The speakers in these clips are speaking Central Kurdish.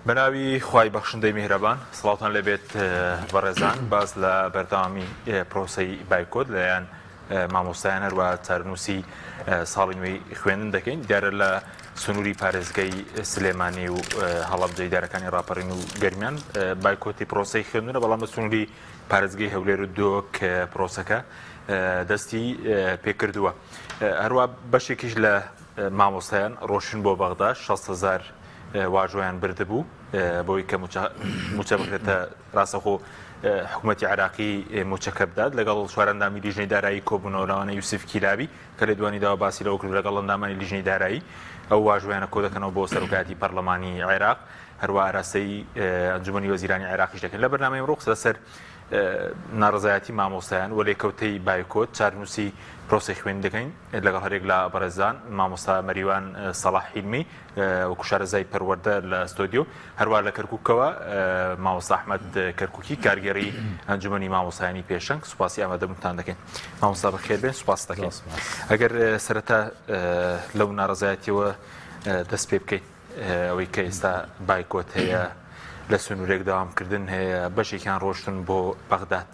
بەناوی خوای بەخشندەی میهرەبان سڵاوتان لێبێت بەڕێزان باس لە بەردەوامی پرۆسەی بایکۆت لەلایەن مامۆستایان هەروە چارنووسی ساڵی نوێی خوێندن دەکەین دیارە لە سنووری پارێزگای سلێمانی و هەڵەبجە ئیدارەکانی ڕاپەڕین و گەرمیان بایکۆتی پرۆسەی خوێندنە بەڵام لە سنووری پارێزگەی هەولێر و دۆک پرۆسەکە دەستی پێکردووە هەروە بەشێکیش لە مامۆستایان ڕۆشن بۆ بەغدا 6 هزار واژۆیان بردبوو بۆی کە موچە بکرێتە ڕاستەخۆ حکوومەتتی عراقی موچەکە بدات لەگەڵ چوارەندامی لیژنەی دارایی کۆبوونەوە لەوانە یوسف کیلابی کە لێدوانی داوە باسی لەوە کرد لەگەڵ ئەندامانی لیژنەی دارایی ئەو واژۆیانە کۆ دەکەنەوە بۆ سەرۆکایەتی پەرلەمانی عێراق هەروە ئاراستەی ئەنجومەنی وەزیرانی عێراقیش دەکەن لە بەرنامەی ئەمڕۆ قسە لەسەر ناڕەزایەتی مامۆستایان و لێکەوتەی بایکۆت چارنووسی پرۆسەی خوێندن دەکەین لەگەڵ هەرێک لە بەڕێزان مامۆستا مەریوان سەڵاح حیلمی وەکو شارەزای پەروەردە لە ستۆدیۆ، هەروا لە کەرکوکەوە مامۆستا ئەحمەد کەرکوکی کارگێڕی ئەنجومەنی مامۆستایانی پێشەنگ سوپاسی ئامادەبوونتان دەکەین. مامۆستا بەخێر بێن سوپاس دەکەین. ئەگەر سەرەتا لەو ناڕەزایەتیەوە دەست پێ بکەین ئەوەی کە ئێستا بایکۆت هەیە لە سنوورێک داوامکردن هەیە بەشێکیان ڕۆشتن بۆ بەغداد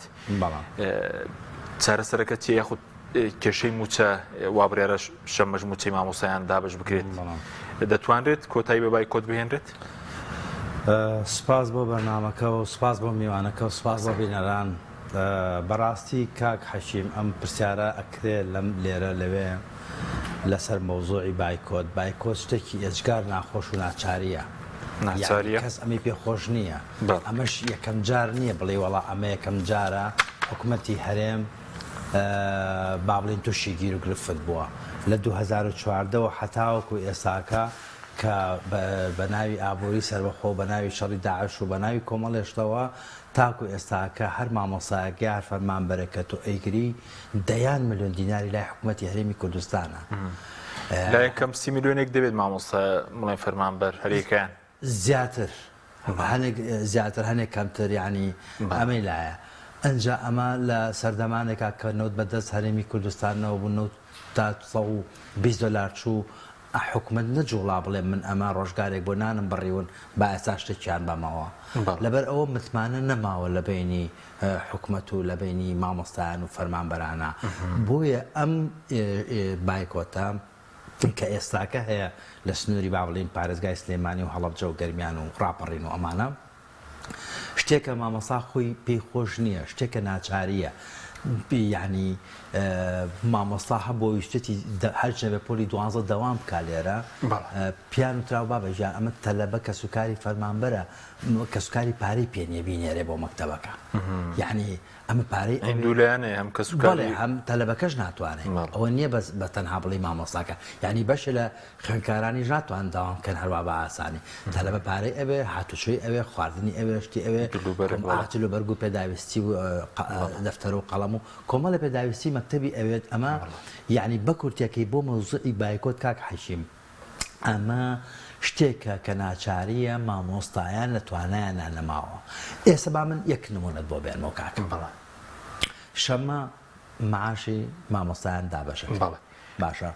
چارەسەرەکە چیە یاخود کێشەی مووچە وا بڕیارە شەممەش مووچەی مامۆستایان دابەش بکرێت دەتوانرێت کۆتایی بە بایکۆت بهێنرێت؟ سوپاس بۆ بەرنامەکە و سوپاس بۆ میوانەکە و سوپاس بۆ بینەران. بەڕاستی کاک حەکیم ئەم پرسیارە ئەکرێ لەم لێرە لەوێ لەسەر مەوزوعی بایکۆت. بایکۆت شتێکی ئێجگار ناخۆش و ناچارییە. ناچارییە؟ کەس ئەمەی پێ خۆش نییە. ئەمەش یەکەم جار نییە بڵێی وەڵا ئەمە یەکەم جارە حکومەتی هەرێم با بڵێین تووشی گیروگرفت بووە لە 2014 وە حەتاوەکو ئێستاکە کە بە ناوی ئابووری سەربەخۆ بە ناوی شەڕی داعش و بە ناوی کۆمەڵێشتەوە تاکو ئێستاکە هەر مامۆستایەک یا هەر فەرمانبەرێک کە تۆ ئەیگری دەیان ملیۆن دیناری لای حکوومەتی هەرێمی کوردستانە. لای کەم سی ملیۆنێک دەبێت مامۆستا بڵێن فەرمانبەر هەریەکەیان. زیاتر هەنێک زیاتر هەنێک کەمتر یانی ئەمەی لایە ئەنجا ئەمە لە سەردەمانێکا کە نەوت بە دەست هەرێمی کوردستانەوە بوو نەوت تا 120 دۆلار چوو حکومەت نەجوڵا بڵێ من ئەمە ڕۆژگارێک بۆ نانم بڕیون با ئێستا شتێکیان بەمەوە لەبەر ئەوە متمانە نەماوە لە بینی حکومەت و لە بینی مامۆستایان و فەرمانبەرانە بۆیە ئەم بایکۆتە کە ئێستاکە هەیە لە سنووری با بڵێین پارێزگای سلێمانی و هەڵەبجە و گەرمیان و ڕاپەڕین و ئەمانە شتێکە مامۆستا خۆی پێی خۆش نییە شتێکە ناچاریە یعنی مامۆستا هەبوو ویستێتی هەرچ نەبێ پۆلی دوانزە دەوام بکا لێرە پیان وتراو بابە گیان ئەمە تەلەبە کەسوکاری فەرمانبەرە کەسوکاری پارەی پێ نییە بینێرێ بۆ مەکتەبەکە یعنی ئەمە پارەی ئەوێ. دوو لایەنەیە هەم کەسوکاری. بەڵێ هەم تەلەبەکەش ناتوانێ. ئەوە نییە بەس بە تەنها بڵێی مامۆستاکە. یانی بەشێ لە خوێندکارانیش ناتوانن دەوام بکەن هەروا بە ئاسانی. تەلەبە پارەی ئەوێ، هاتوچۆی ئەوێ، خواردنی ئەوێ، شتی ئەوێ، جلوبەرگ بەڵێ. ئا جلوبەرگ و پێداویستی و دەفتەر و قەڵەم و کۆمەڵێ پێداویستی مەکتەبی ئەوێت. ئەمە یانی بە کورتیەکەی بۆ مەوزوعی بایکۆت کاک حەکیم ئەمە شتێکە کە ناچارییە مامۆستایان لە توانایانا نەماوە. ئێستا با من یەک نموونەت بۆ بێنمەوە کاکە. بەڵێ. شەممە معاشی مامۆستایان دابەش ئەکرێ. بەڵێ. باشە.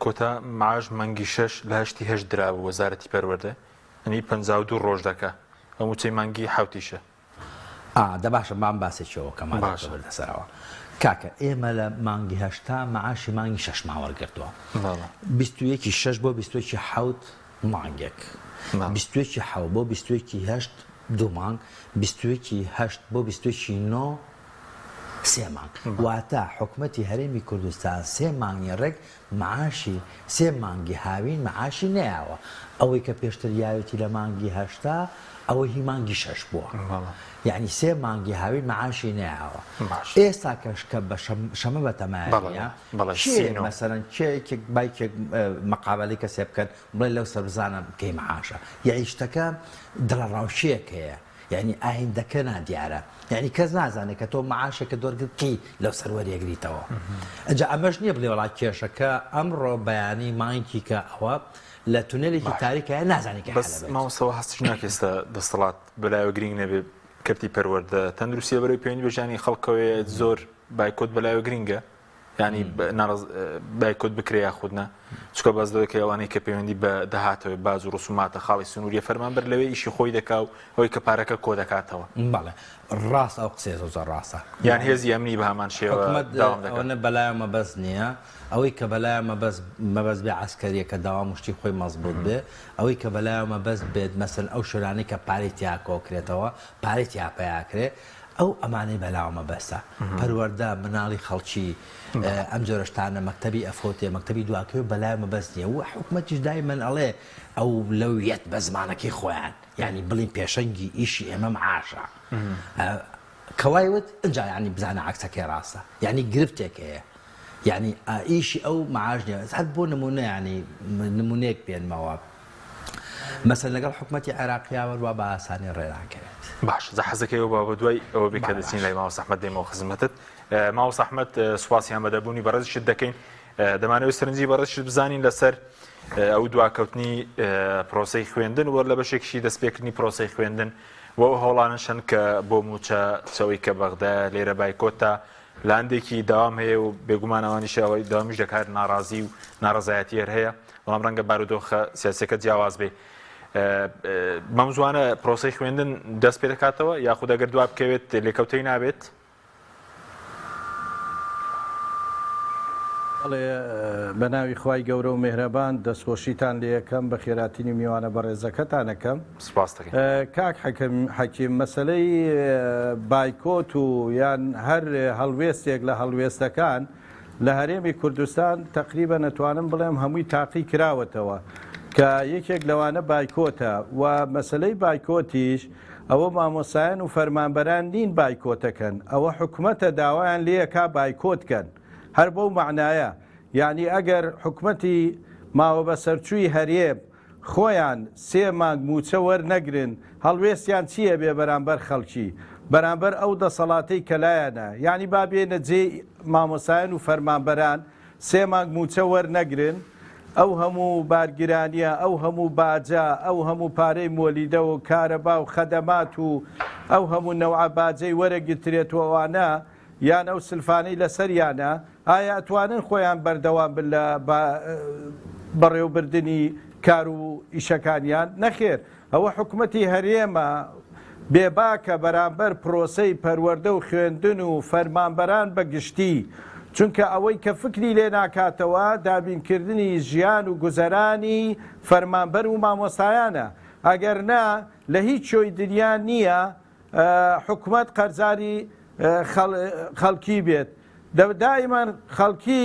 کۆتا معاش مانگی شەش لە هەشتی هەشت درابوو وەزارەتی پەروەردە یانی 52 ڕۆژ دەکا ئەو مووچەی مانگی حەوتیشە. ئا دە باشە بام باسێکیەوە کەم باشە. باشە بردە سەرەوە کاکە ئێمە لە مانگی هەشتا معاشی مانگی شەشمان وەرگرتووە بەڵێ. 21 شەش بۆ 21 حەوت مانگێک بەڵێ. 21 حەوت بۆ 21 هەشت دوو مانگ 21 هەشت بۆ 21 نۆ سێ مانگ واتە حکومەتی هەرێمی کوردستان سێ مانگی ڕێک معاشی سێ مانگی هاوین معاشی نەیاوە ئەوەی کە پێشتر یاوێتی لە مانگی هەشتا ئەوە هی مانگی شەش بووە یعنی سێ مانگی هاوین معاشی نەیاوە ئێستا کەش کە بە شەمە بە تەمایە مەسەرەن کێ بایکێک مەقابلی کەسێ بکەن بڵێ لەو سەربزانە کەی معاشە یعنی شتەکە دڵەڕاوکێک هەیە یانی ئایندەکە نادیارە یانی کەس نازانێت کە تۆ معاشێکت وەرگرت کەی لەو سەر وەریەگریتەوە ئەجا ئەمەش نییە بڵێ وڵا کێشەکە ئەمڕۆ بەیانی مانگی کە ئەوە لە تونێلێکی تاریکە نازانانی کە بەس مامۆستاوە هەستش ناکێستە دەسەڵات بەلایەوە گرنگ نەبێ کەرتی پەروەردە تەندروستیە بەرەوەی پەیوەندی بە ژیانی خەڵکەوەیە زۆر بایکۆت بەلایەوە گرنگە. ینی بایکۆت بکرێ یاخود نا چکە باز لەوەی کە ئەوانەی کە پەیوەندی بە داهاتەوە باج و ڕسوماتە خاڵی سنووریە فەرمانبەر لەوێ ئیشی خۆی دەکا و ئەوەی کە پارەکە کۆ دەکاتەوە. بەڵێ ڕاست ئەو قسەیە زۆر زۆر ڕاستە. یان هێزی ئەمنی بە هەمان شێوە حکومەت داوام دەکات. ئەوەنە بەلایەوە مەبەست نییە ئەوەی کە بەلایەوە مەبەست مەبەست بێ عەسکەریە کە داوام و شتی خۆی مەزبوت بێ ئەوەی کە بەلایەوە مەبەست بێت مەسەلەن ئەو شوێنانەی کە پارەی تیا کۆکرێتەوە پارەی تیا پەیا کرێ ئەو ئەمانەی بەلاوە مەبەستە پەروەردە مناڵی خەڵکی ئەم جۆرە شتانە مەکتەبی ئەفەوتێ مەکتەبی دواکەوێ بەلایەوە مەبەست نییە و حکومەتیش دایمەن ئەڵێ ئەو لەویەت بە زمانەکەی خۆیان یانی بڵین پێشەنگی ئیشی ئێمە معاشە کە وای وت ئینجا یانی بزانە عەکسەکەی ڕاستە یانی گرفتێک هەیە یانی ئیشی ئەو معاش نییە هەر بۆ نمونە یانی نمونەیەک بێنمەوە مەسەلەن لەگەڵ حکومەتی عێراقیا وەروا بە ئاسانی ڕێ ناکەوێت. باش جا حەزەکەی ئەو بابە دوای ئەوە بێ کە دەچین لای مامۆستا ئەحمەد دێمەوە خزمەتت. مامۆستا ئەحمەد سوپاسی ئامادەبوونی بەڕێزیشت دەکەین. دەمانەوێت سەرنجی بەڕێزیشت بزانین لەسەر ئەو دواکەوتنی پرۆسەی خوێندن وەر لە بەشێکیشی دەستپێکردنی پرۆسەی خوێندن و ئەو هەوڵانەشن کە بۆ مووچە چەوەی کە بەغدا لێرە بایکۆتە لە هەندێکی داوام هەیە و بێگومان ئەوانیش ئەوەی داوامیش دەکات ناڕازی و ناڕەزایەتی هەر هەیە بەڵام ڕەنگە بارودۆخە سیاسەکە جیاواز بێ بەم زوانە پرۆسەی خوێندن دەست پێ دەکاتەوە یاخود ئەگەر دوا بکەوێت لێکەوتەی نابێت؟ بەڵێ بە ناوی خوای گەورە و مێهرەبان دەستخۆشیتان لێ ئەکەم بەخێراتینی میوانە بەڕێزەکەتان ئەکەم. سپاست دەکەین. کاک حەکیم مەسەلەی بایکۆت و یان هەر هەڵوێستێک لە هەڵوێستەکان لە هەرێمی کوردستان تەقریبەن ئەتوانم بڵێم هەمووی تاقی کراوەتەوە کە یەکێک لەوانە بایکۆتە و مەسەلەی بایکۆتیش ئەوە مامۆستایان و فەرمانبەران نین بایکۆتەکەن ئەوە حکومەتە داوایان لێکا بایکۆت کەن هەر بەو مەعنایە یانی ئەگەر حکومەتی ماوە بەسەرچووی هەرێم خۆیان سێ مانگ مووچە وەرنەگرن هەڵوێستیان چی ئەبێ بەرامبەر خەڵکی بەرامبەر ئەو دەسەڵاتەی کە لایانە یانی با بێنە جێی مامۆستایان و فەرمانبەران سێ مانگ مووچە وەرنەگرن ئەو هەموو بارگرانیە ئەو هەموو باجە ئەو هەموو پارەی مۆلیدە و کارەبا و خەدەمات و ئەو هەموو نەوعە باجەی وەرەگرترێت و ئەوانە یان ئەو سلفانەی لەسەریانە ئایا ئەتوانن خۆیان بەردەوام بن لە بەڕێوبردنی کار و ئیشەکانیان؟ نەخێر ئەوە حکومەتی هەرێمە بێباکە بەرامبەر پرۆسەی پەروەردە و خوێندن و فەرمانبەران بە گشتی، چونکە ئەوەی کە فکری لێ ناکاتەوە دابینکردنی ژیان و گوزەرانی فەرمانبەر و مامۆستایانە، ئەگەر نا لە هیچ کۆی دنیا نییە حکومەت قەرزاری خەڵکی بێت، دائیمەن خەڵکی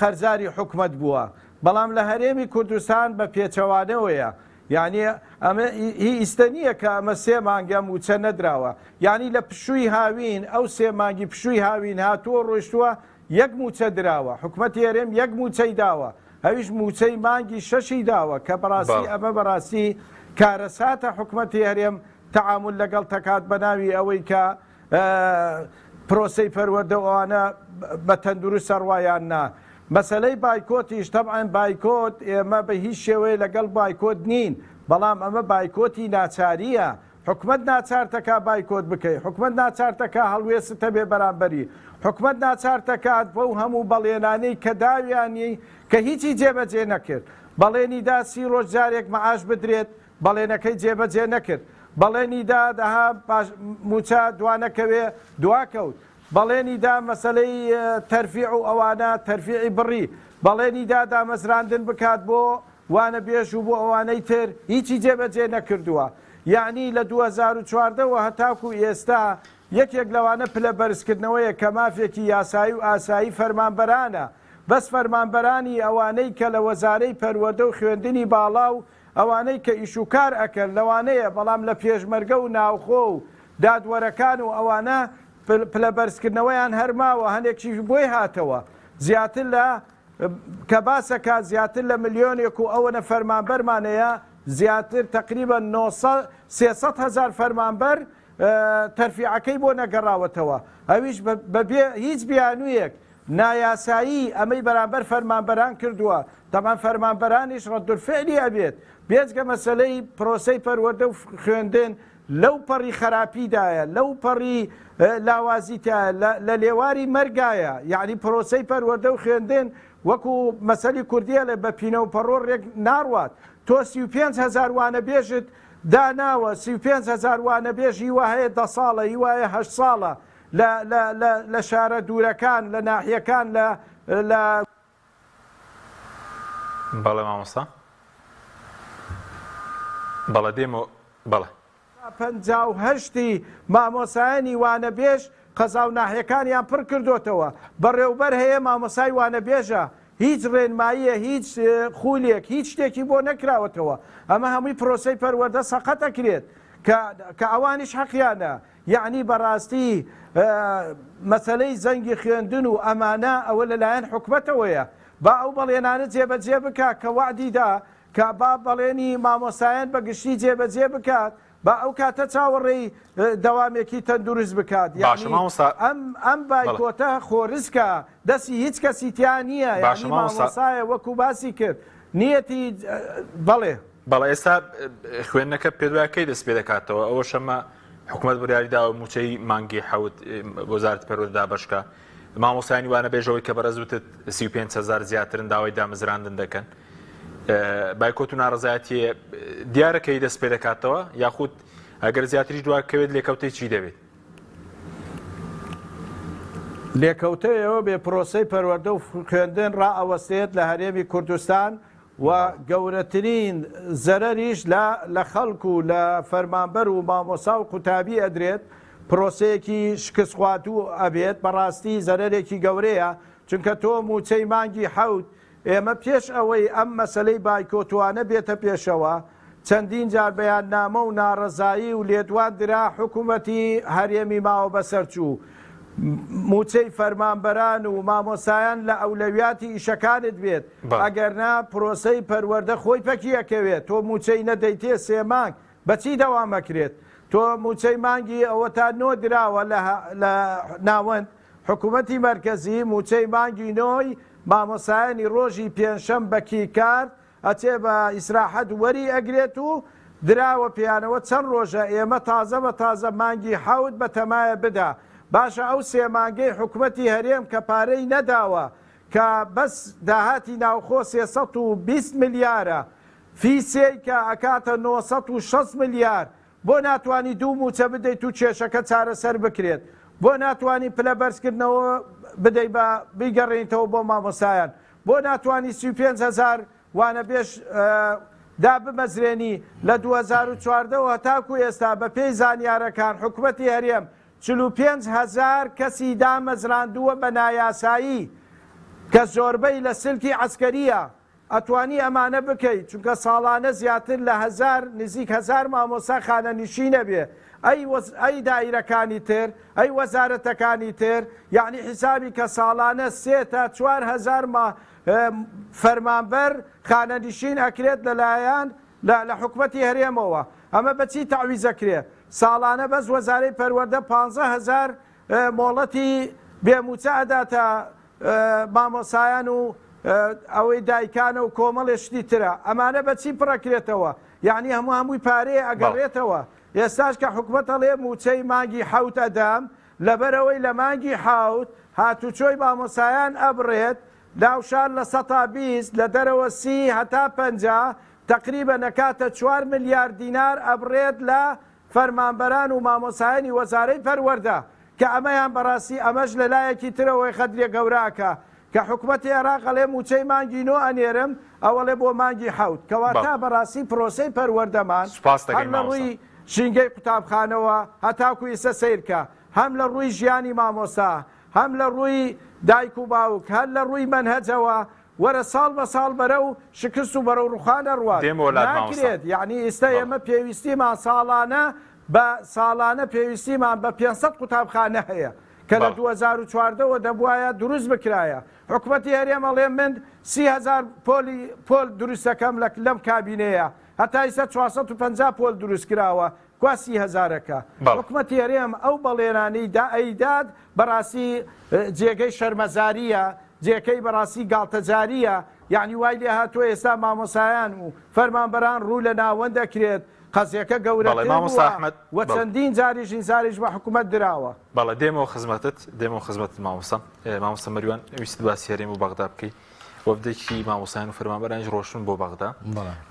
قەرزاری حکومەت بووە، بەڵام لە هەرێمی کوردستان بە پێچەوانەوەیە، یانی ئەمە هی ئیستە نییە کە ئەمە سێ مانگە مووچە نەدراوە یانی لە پشووی هاوین ئەو سێ مانگی پشووی هاوین هاتووە ڕۆیشتووە یەک مووچە دراوە حکومەتی هەرێم یەک مووچەی داوە ئەویش مووچەی مانگی شەشی داوە کە بەڕاستی ئەمە بەڕاستی کارەساتە حکومەتی هەرێم تەعامول لەگەڵ تەکات بە ناوی ئەوەی کە پرۆسەی پەروەردە و ئەوانە بە تەندروست ئەڕوا یان نا. مەسەلەی بایکۆتیش تەبعەن بایکۆت ئێمە بە هیچ شێوەیە لەگەڵ بایکۆت نین، بەڵام ئەمە بایکۆتی ناچارییە، حکومەت ناچارتەکا بایکۆت بکەی، حکومەت ناچارتەکا هەڵوێستت هەبێ بەرامبەری، حکومەت ناچارتەکات بەو هەموو بەڵێنانەی کە داویانی کە هیچی جێبەجێ نەکرد، بەڵێنی دا سی ڕۆژ جارێک مەعاش بدرێت، بەڵێنەکەی جێبەجێ نەکرد. بەڵێنی دا دەها پاش مووچە دوانەکەوێ، دواکەوت. بەڵێنی دا مەسەلەی تەرفیع و ئەوانە، تەرفیعی بڕی. بەڵێنی دا دامەزراندن بکات بۆ وانەبێژ و بۆ ئەوانەی تر، هیچی جێبەجێ نەکردووە. یەعنی لە 2014 وە هەتاکوو ئێستا یەکێک لەوانە پلە بەرزکردنەوەیە کە مافێکی یاسایی و ئاسایی فەرمانبەرانە. بەس فەرمانبەرانی ئەوانەی کە لە وەزارەی پەروەردە و خوێندنی باڵا و ئەوانەی کە ئیش و کار ئەکەن لەوانەیە بەڵام لە پێشمەرگە و ناوخۆ و دادوەرەکان و ئەوانە پلە بەرزکردنەوەیان هەر ماوە هەنێکیش بۆی هاتەوە زیاتر لە کە باسەکا زیاتر لە ملیۆنێک و ئەوەنە فەرمانبەرمان هەیە زیاتر تەقریبەن 300 هەزار فەرمانبەر تەرفیعەکەی بۆ نەگەڕاوەتەوە ئەویش بەبێ هیچ بیانوویەک نایاسایی ئەمەی بەرامبەر فەرمانبەران کردووە، تەبعەن فەرمانبەرانیش ڕەدولفعلی ئەبێت، بێجگە مەسەلەی پرۆسەی پەروەردە و خوێندن لەو پەڕی خەراپیدایە، لەو پەڕی لاوازی تیایە، لە لێواری مەرگایە، یەعنی پرۆسەی پەروەردە و خوێندن وەکو مەسەلی کوردی ئەڵێ بە پینە و پەڕۆ ڕێک ناڕوات، تۆ 35 هەزار وانەبێژت داناوە، 35 هەزار وانەبێژ هی وا هەیە دە ساڵە، هی وا هەیە هەشت ساڵە لە لە لە لە شارە دوورەکان، لە ناحیەکان، لە لە. بەڵێ مامۆستا بەڵێ دێمەوە بەڵێ. 58 ی مامۆسایانی وانەبێژ قەزا و ناحیەکانیان پڕ کردۆتەوە، بەڕێوبەر هەیە مامۆسای وانەبێژە، هیچ ڕێنماییە هیچ خولێک هیچ شتێکی بۆ نەکراوەتەوە، ئەمە هەمووی پرۆسەی پەروەردە سەقەت ئەکرێت کە کە ئەوانیش حەقیانە، یەعنی بەڕاستی مەسەلەی زەنگی خوێندن و ئەمانە ئەوە لەلایەن حکومەتەوەیە با ئەو بەڵێنانە جێبەجێ بکا کە وەعدی دا کە با بەڵێنی مامۆستایان بە گشتی جێبەجێ بکات با ئەو کاتە چاوەڕێی دەوامێکی تەندروست بکات باشە یەعنی مامۆستا ئەم ئەم بەڵێ بایکۆتە خۆرسکە دەستی هیچ کەسی تیا نییە باشە یەعنی مامۆستا مامۆستایە وەکو باسی کرد نیەتی بەڵێ. بەڵێ ئێستا خوێندنەکە پێت وایە کەی دەست پێ دەکاتەوە ئەوە شەمە حکومەت بڕیاری داوە مووچەی مانگی حەوت وەزارەتی پەروەردە دابەشکا مامۆستایانی وانەبێژەوەی کە بەڕێز وتت 35 هەزار زیاترن داوای دامەزراندن دەکەن بایکۆت و ناڕەزایەتیە دیارە کەی دەست پێ دەکاتەوە یاخود ئەگەر زیاتریش دوا کەوێت لێکەوتەی چی دەبێت؟ لێکەوتەی ئەوە بێ پرۆسەی پەروەردە و خوێندن ڕائەوەستێت لە هەرێمی کوردستان و گەورەترین زەرەریش لە لە خەڵک و لە فەرمانبەر و مامۆسا و قوتابی ئەدرێت، پرۆسەیەکی شکستخواردوو ئەبێت، بەڕاستی زەرەرێکی گەورەیە، چونکە تۆ مووچەی مانگی حەوت ئێمە پێش ئەوەی ئەم مەسەلەی بایکۆتوانە بێتە پێشەوە چەندین جار بەیاننامە و ناڕەزایی و لێدوان درا حکومەتی هەرێمی ماوە بەسەرچوو موچەی فەرمانبەران و مامۆستایان لە ئەولەویاتی ئیشەکانت بێت ئەگەرنا پرۆسەی پەروەردە خۆی پەکی ئەکەوێت تۆ موچەی نەدەیتێ سێ مانگ بەچی دەوام ئەکرێت تۆ موچەی مانگی ئەوەتا نۆ دراوە لە ناوەند حکومەتی مەرکەزی موچەی مانگی نۆی مامۆستایانی ڕۆژی پێنجشەم بە کیکارد ئەچێ بە ئیسراحەت وەری ئەگرێت و دراوە پێیانەوە چەند ڕۆژە ئێمە تازە بە تازە مانگی حەوت بە تەمایە بدا باشە ئەو سێ مانگەی حکومەتی هەرێم کە پارەی نەداوە کە بەس داهاتی ناوخۆ 320 ملیارە فی سێی کە ئەکاتە 960 ملیار بۆ ناتوانی دوو موچە بدەیت و کێشەکە چارەسەر بکرێت بۆ ناتوانی پلە بەرزکردنەوە بدەی بە بیگەڕێنیتەوە بۆ مامۆستایان بۆ ناتوانی 35 هەزار وانەبێژ دابمەزرێنی لە 2014 وە هەتاکو ئێستا بە پێی زانیارەکان حکومەتی هەرێم 45 هەزار کەسی دامەزراندووە بە نایاسایی کە زۆربەی لە سلکی عەسکەریە ئەتوانی ئەمانە بکەی چونکە ساڵانە زیاتر لە هەزار نزیک هەزار مامۆستا خانەنشین ئەبێ ئەی ئەی دائیرەکانی تر ئەی وەزارەتەکانی تر یەعنی حیسابی کە ساڵانە سێ تا 4000 ما فەرمانبەر خانەنشین ئەکرێت لەلایەن لە لە حکومەتی هەرێمەوە ئەمە بەچی تەعویز ئەکرێ ساڵانە بەس وەزارەی پەروەردە 15000 مۆڵەتی بێ موچە ئەداتە مامۆسایان و ئەوەی دایکانە و کۆمەڵێ شتی ترە ئەمانە بەچی پڕەکرێتەوە یعنی هەموو هەمووی پارەیە ئەگەڕێتەوە ئێستاش کە حکومەت ئەڵێ موچەی مانگی حەوت ئەدەم لەبەرئەوەی لە مانگی حەوت هاتوچۆی مامۆسایان ئەبڕێت ناوشار لە سەتا 20 لە دەرەوە سی هەتا 50 تەقریبەن ئەکاتە چوار ملیار دینار ئەبڕێت لە فەرمانبەران و مامۆسایانی وەزارەی پەروەردە کە ئەمەیان بەڕاستی ئەمەش لە لایەکی ترەوەی غەدرێ گەورە ئەکا کە حکومەتی عێراق ئەڵێ موچەی مانگی نۆ ئەنێرم ئەو ئەڵێ بۆ مانگی حەوت کەواتە بەڕاستی پرۆسەی پەروەردەمان سوپاست هەر دەکەین لە مامۆستا. ڕووی ژینگەی قوتابخانەوە هەتاکو ئیسە سەیرکە هەم لە ڕووی ژیانی مامۆستا هەم لە ڕووی دایک و باوک هەر لە ڕووی مەنهەجەوە وەرە ساڵ بە ساڵ بەرەو شکست و بەرەو ڕوخان ئەڕوات دێمەوە لات مامۆستا. ناکرێت یەعنی ئیستا بەڵێ. ئێمە پێویستیمان ساڵانە بە ساڵانە پێویستیمان بە 500 قوتابخانە هەیە کە لە بەڵێ. 2014 وە دەبوایە دروست بکرایە حکومەتی هەرێم ئەڵێ من 30 هەزار پۆلی پۆل دروست دەکەم لە لەم کابینەیە هەتا ئیستا 450 پۆل دروست کراوە کوا سی هەزارەکە؟ بەڵێ. حکومەتی هەرێم ئەو بەڵێنانەی دا ئەیدات بەڕاستی جێگەی شەرمەزاریە جێکەی بەڕاستی گاڵتەجاریە یەعنی وای لێهاتوە ئێستا مامۆسایان و فەرمانبەران ڕوو لە ناوەند ئەکرێت. قەزیەکە بەڵێ گەورەتر مامۆستا بووە ئەحمەد و بەڵێ. چەندین جاریش ئینزاریش بە حکومەت دراوە. بەڵێ دێمەوە خزمەتت دێمەوە خزمەتت مامۆستا. مامۆستا مەریوان ویستت باسی هەرێم و بەغدا بکەی. وەفدێکی مامۆستایان و فەرمانبەرانیش ڕۆشتن بۆ بەغدا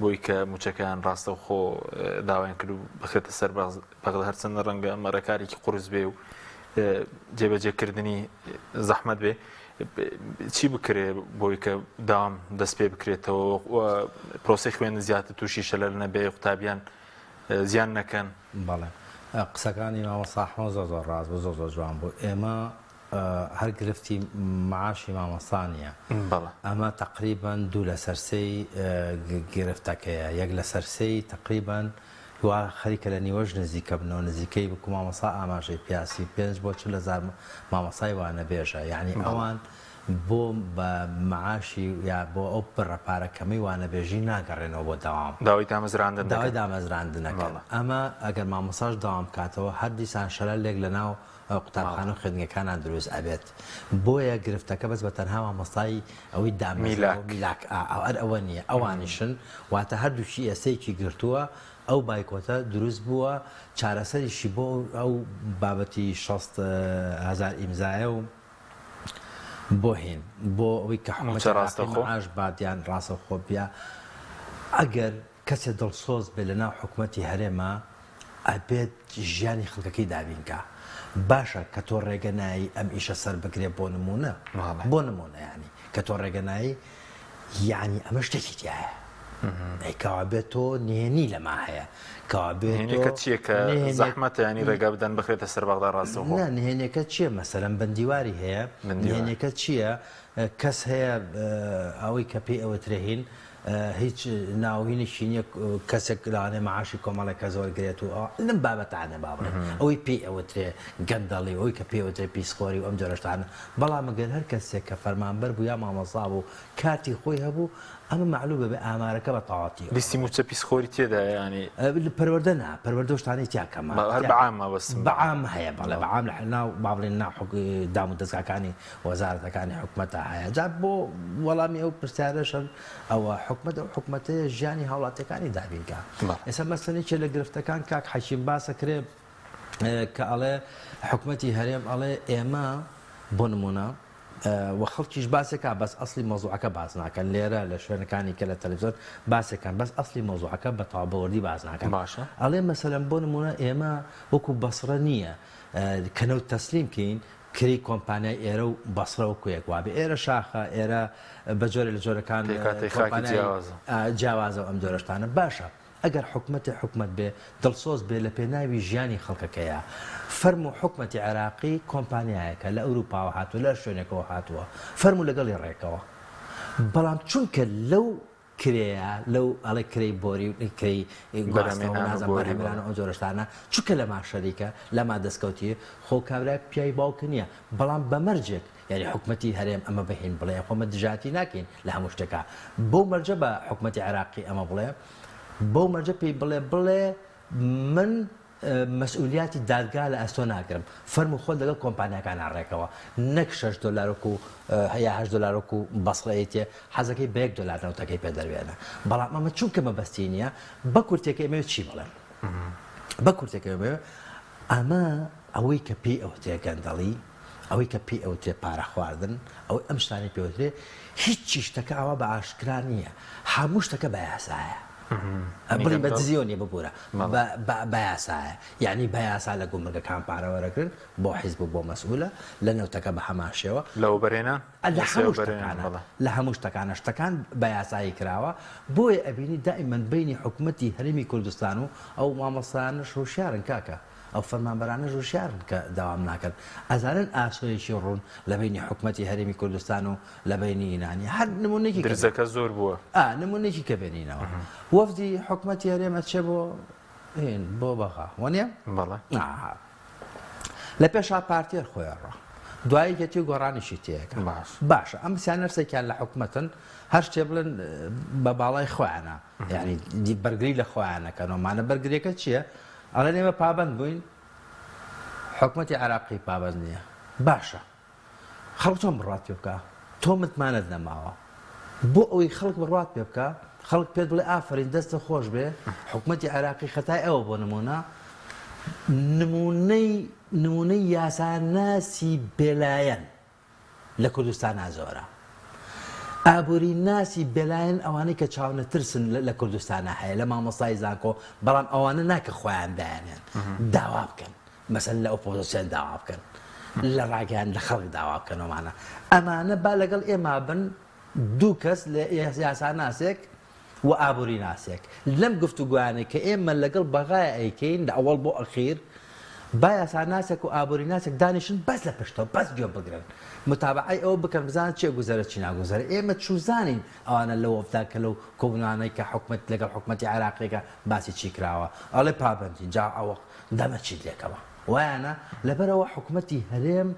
بۆی کە مووچەکەیان ڕاستەوخۆ داوایان کرد و بخرێتە سەر بەغدا هەرچەندە ڕەنگە ئەمە ڕێکارێکی قورس بێ و جێبەجێکردنی زەحمەت بێ چی بکرێ بۆی کە داوام دەست پێ بکرێتەوە پرۆسی خوێندن زیاتر تووشی شەلەل نەبێ قوتابیان زیان نەکەن. بەڵێ قسەکانی مامۆستا ئەحمەد زۆر زۆر ڕاست بوو زۆر زۆر جوان بوو ئێمە هەر گرفتی معاشی مامۆستا نییە ئەمە تەقریبەن دوو لەسەر سێی گرفتەکەیە یەک لەسەر سێی تەقریبەن وا خەریکە لە نیوەش نزیکە بنەوە نزیکەی وەکو مامۆستا ئاماژەی پیا 35 بۆ 40 هەزار مامۆستای وانەبێژە یعنی ئەوان بۆ بە معاشی یا بۆ ئەو بڕە پارە کەمەی وانەبێژی ناگەڕێنەوە بۆ دەوام. داوای دامەزراندن داوای دامەزراندنەکەن ئەمە ئەگەر مامۆستاش دەوام بکاتەوە هەر دیسان شەلەلێک لەناو قوتابخانە و خوێندنگەکانا دروست ئەبێت بۆیە گرفتەکە بەس بە تەنها مامۆستای ئەوەی دامەزراوە میلاک ئا ئەر ئەوە نییە ئەوانیشن واتە هەردووکی ئێستەیەکی گرتووە ئەو بایکۆتە دروست بووە چارەسەریشی بۆ ئەو بابەتی 60 هەزار ئیمزایە و بۆ هین بۆ ئەوەی کە حکومەتی عێراقی معاش بات یان ڕاستەوخۆ بیا ئەگەر کەسێ دڵسۆز بێ لەناو حکومەتی هەرێما ئەبێت ژیانی خەڵکەکەی دابین کا باشە کە تۆ ڕێگە نایی ئەم ئیشە سەر بگرێ بۆ نمونە بۆ نمونە یانی کە تۆ ڕێگە نایی یانی ئەمە شتێکی تایە ئەی کەوابێت تۆ نهێنی لەما هەیە کەوابێت نهێنیەکە چییە کە زەحمەتە ینی ڕێگا بدەن بخرێتە سەر بەغدا ڕاستەوخۆ؟ نا نهێنیەکە چییە مەسەلەن بندیواری هەیە نهێنیەکە چییە کەس هەیە ئەوەی کە پێی ئەوترێ هین هیچ ناوهینێکی نییە کەسێک لەوانەیە معاشی کۆمەڵێک کەس وەرگرێت و ئەوە لەم بابەتانە با بڵێین ئەوەی پێی ئەوترێ گەندەڵی و ئەوەی کە پێی ئەوترێ پیسخۆری و ئەم جۆرە شتانە بەڵام گەر هەر کەسێک کە فەرمانبەر بوو یا مامۆستا بوو کارتی خۆی هەبوو ئەمە مەعلومە بێ ئامارەکە بە تەواوەتی لیستی مووچە پیسخۆری تێدایە یانی؟ پەروەردە نا پەروەردە و شتانەی تیا کەمە هەر بە عام مەبەستم بە عام هەیە بەڵێ بە عام لە ناو با بڵێین ناو دام و دەزگاکانی وەزارەتەکانی حکومەتە هەیە جا بۆ وەڵامی ئەو پرسیارەش هەر ئەوە حکومەت ئەو حکومەتەیە ژیانی هاوڵاتیەکانی دابین کا ئێستا مەسەلەن یەکێ لە گرفتەکان کاک حەکیم باسە کرێ کە ئەڵێ حکومەتی هەرێم ئەڵێ ئێمە بۆ نمونە و خەڵکیش باسێکا بەس ئەسلی مەوزوعەکە باس ناکەن لێرە لە شوێنەکانی کە لە تەلەڤیزیۆن باسێکان بەس ئەسلی مەوزوعەکە بە تەواو بەوردی باس ناکەن باشە ئەڵێ مەسەلەن بۆ نمونە ئێمە وەکو بەسڕە نییە کە نەوت تەسلیم کەین کرێی کۆمپانیای ئێرە و بەسرە وەکو یەک وابێ ئێرە شاخە ئێرە بە جۆرێ لە جۆرەکان پێکهاتەی خاکی کۆمپانیای جیاوازە. جیاوازە و ئەم جۆرە شتانە باشە ئەگەر حکومەتێ حکومەت بێ دڵسۆز بێ لە پێناوی ژیانی خەڵکەکەیا فەرموو حکومەتی عێراقی کۆمپانیایەکە لە ئەوروپاوە هاتووە لە هەر شوێنێکەوە هاتووە فەرموو لەگەڵی ڕێکەوە بەڵام چونکە لەو کرێیە لەو ئەڵێ کرێی بۆری و کرێی گواستنەوە بەرهەمێنان و نازانم بۆری بەرهەمێنان و ئەو جۆرە شتانە چونکە لەما شەریکە لەما دەستکەوتی خۆ کابرا پیاوی باوکە نییە بەڵام بە مەرجێک یانی حکومەتی هەرێم ئەمە بە هین بڵێ خۆ مە دژایەتی ناکەین لە هەموو شتێکا بەو مەرجە بە حکومەتی عێراقی ئەمە بڵێ بەو مەرجە پێی بڵێ بڵێ من مەسئولیاتی دادگا لە ئەستۆ ناگرم فەرموو خۆت لەگەڵ کۆمپانیاکانا ڕێکەوە نەک شەش دۆلار وەکو یا هەشت دۆلار وەکو بەسڕە ئەیتێ حەزەکەی بە یەک دۆلار نەوتەکەی پێ دەروێنە بەڵام ئەمە چونکە مەبەستی نییە بە کورتێکە ئەمەوێت چی بڵێم بە کورتێکە ئەمەوێت ئەمە ئەوەی کە پێی ئەوترێ گەندەڵی ئەوەی کە پێی ئەوترێ پارە خواردن ئەوەی ئەم شتانەی پێوترێ هیچی شتەکە ئاوا بە ئاشکرا نییە هەموو شتەکە بە یاسایە بڵی بە دزیەوە نیە ببورە بە یاسایە یعنی بە یاسا لە گومرگەکان پارە وەرەگرن بۆ حیزب و بۆ مەسئولە لە نەوتەکە بە هەمان شێوە لە وەبەرهێنان لە هەموو شتەکانە لە هەموو شتەکانە شتەکان بە یاسایی کراوە بۆیە ئەبینی دائیمەن بینی حکومەتی هەرێمی کوردستان و ئەو مامۆستایانەش هۆشیارن کاکە ئەو فەرمانبەرانەش وشیارن کە دەوام ناکەن، ئەزانن ئاسۆیەکی ڕوون لە بەینی حکومەتی هەرێمی کوردستان و لە بەینی ئینانی. هەر نموونەیەکی کە درزەکە زۆر بووە. ئا نموونەیەکی کە بێنینەوە. وەفدی حکومەتی هەرێم ئەچێ بۆ هین بۆ بەغا وەنیە؟ بەڵێ. ئا لە پێشا پارتی هەر خۆی ئەڕوا. دوای یەکێتی و گۆڕانیشی تێیەکا. باش. باشە ئەم سیانە هەرسێکیان لە حکومەتن هەر شتێ بڵێن بە باڵای خۆیانە. یانی بەرگری لە خۆیان ئەکەنەوە. مانە بەرگریەکە چییە؟ ئەڵێن ئێمە پابەند بووین حکومەتی عێراقی پابەند نییە. باشە خەڵک چۆن بڕوات پێ بکا؟ تۆ متمانەت نەماوە. بۆ ئەوەی خەڵک بڕوات پێ بکا، خەڵک پێت بڵێ ئافەرین دەستت خۆش بێ، حکومەتی عێراقی خەتای ئەوە بۆ نموونە نموونەی نموونەی یاساناسی بێلایەن لە کوردستانا زۆرە. ئابووریناسی بێلایەن ئەوانەی کە چاونەترسن لە کوردستانا هەیە لە مامۆستای زانکۆ، بەڵام ئەوانە نا کە خۆیان دایانێن داوا بکەن. مەسەلەن لە ئۆپۆزسیۆن داوا بکەن، لە ڕاگەیاند لە خەڵک داوا بکەن ئەمانە ئەمانە با لەگەڵ ئێمە بن دوو کەس لە یاساناسێک و ئابووری ناسێک لەم گفتوگۆیانەی کە ئێمە لەگەڵ بەغای ئەیکەین لە ئەوەڵ بۆ ئەخیر با یاساناسێک و ئابووری ناسێک دانیشن بەس لە پشتەوە بەس گوێ بگرن متابعەی ئەوە بکەن بزانن چی گوزەرە چی ناگوزەرە ئێمە چوزانین ئەوانە لە وەفدا کە لەو کۆبوونانەی کە حکومەت لەگەڵ حکومەتی عێراقیەکە باسی چی کراوە ئەڵێ پابەندین جا ئەوە دەمە چیت لێکەوە وایانە لەبەرئەوە حکومەتی هەرێم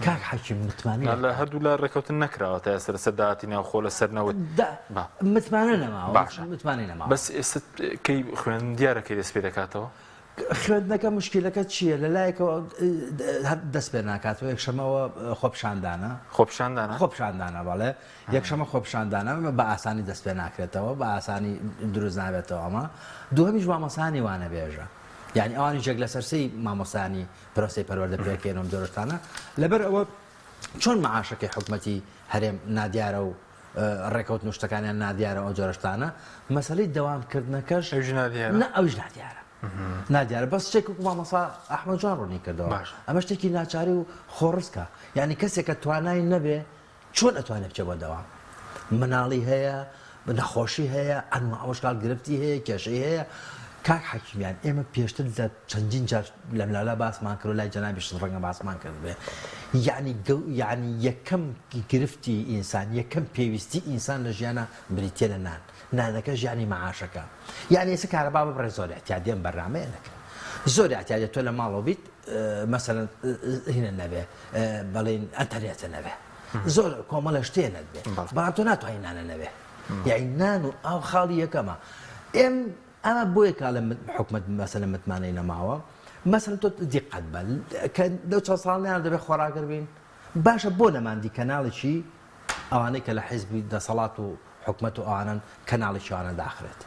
کاک حەکیم متمانەی لە هەردوو لا ڕێکەوتن نەکراوە تا ئێستا لەسەر داهاتی ناوخۆ لەسەر نەوت متمانە نەماوە باشە متمانەی نەماوە بەس ئێستا کەی خوێندن دیارە کەی دەست پێ دەکاتەوە؟ خوێندنەکە مشکلەکە چییە لە لایەکەوە هەر دەست پێ ناکاتەوە یەکشەمەوە خۆپیشاندانە خۆپیشاندانە خۆپیشاندانە بەڵێ یەکشەمە خۆپیشاندانە بە ئاسانی دەست پێ ناکرێتەوە بە ئاسانی دروست نابێتەوە ئەمە دووهەمیش مامۆستایانی وانەبێژە یانی ئەوانیش یەک لەسەر سێی مامۆستایانی پرۆسەی پەروەردە پێکێن و ئەم جۆرە شتانە لەبەر ئەوە چۆن معاشەکەی حکومەتی هەرێم نادیارە و ڕێکەوتن و شتەکانیان نادیارە ئەو جۆرە شتانە مەسەلەی دەوامکردنەکەش ئەویش نادیارە نا ئەویش نادیارە نادیارە بەس شتێک وەکو مامۆستا ئەحمەد جوان ڕوونی کردەوە ئەمە شتێکی ناچاری و خۆڕسکە یعنی کەسێک کە توانای نەبێ چۆن ئەتوانێ بچێ بۆ دەوام؟ مناڵی هەیە، نەخۆشی هەیە، ئەنواع وەشکال گرفتی هەیە، کێشەی هەیە. کاک حەکیمیان ئێمە پێشتر لە چەندین جار لەملالا باسمان کرد و لای جەنابیشت ڕەنگە باسمان کردبێ. یەعنی گەو یەعنی یەکەم گرفتی ئینسان، یەکەم پێویستی ئینسان لە ژیانا بریتیە لە نان. نانەکەش یەعنی مەعاشەکە. یەعنی ئێستا کارەبا ببڕێ زۆر ئیعتیادی ئەم بەرنامەیە نەکرد. زۆر ئیعتیادیە تۆ لە ماڵەوە بیت مەسەلەن هینە نەبێ. بەڵێن ئەنتەرنێتە نەبێ زۆر کۆمەڵە شتێ نەبێ بەڵام تۆ ناتوانانی نانە نەبێ یعنی نان و ئاو خاڵی یەکەمە ئێم ئەمە بۆیە کاڵە حکومت مەسەلە متمانەی نەماوە مەسەل تۆ دیقەت بە کە لەو چەند ساڵیان دەبێت خۆراگر بین باشە بۆ نەماندی کەناڵێکی ئەوانەی کە لە حیزبی دەسەڵات و حکومەت و ئەوانەن کەناڵێکی ئەوانە داخرێت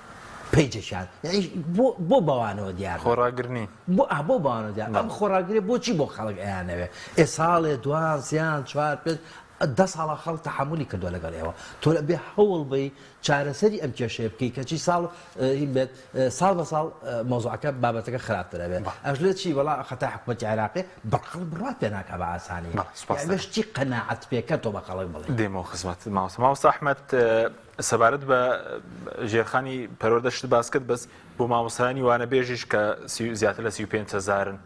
پەیجێکیان یعنی بۆ بۆ بەوانەوە دیار خۆڕاگر نین بۆ ئا بۆ بەوانەوە دیار ئەم خۆڕاگرێ بۆچی بۆ خەڵک ئەیانەوێ ئێ ساڵێ دوان سیان چوار پێنج دە ساڵە خەڵک تەحەمولی کردووە لەگەڵ ئێوە تۆ بێ هەوڵ بەی چارەسەری ئەم کێشەیە بکەی کەچی ساڵ هین بێت ساڵ بە ساڵ مەوزوعەکە بابەتەکە خراپتر ئەبێت ئەشلێ چی وەڵا خەتای حکومەتی عێراقی بە خەڵک بڕوات پێ ناکا بە ئاسانی یعنی شتی قەناعەت پێکە تۆ بە خەڵک بڵێ دێمەوە خزمەت مامۆستا مامۆستا ئەحمەد سەبارەت بە ژێرخانی پەروەردە شت باس کرد بەس بۆ مامۆستایانی وانەبێژیش کە زیاتر لە 35 هەزارن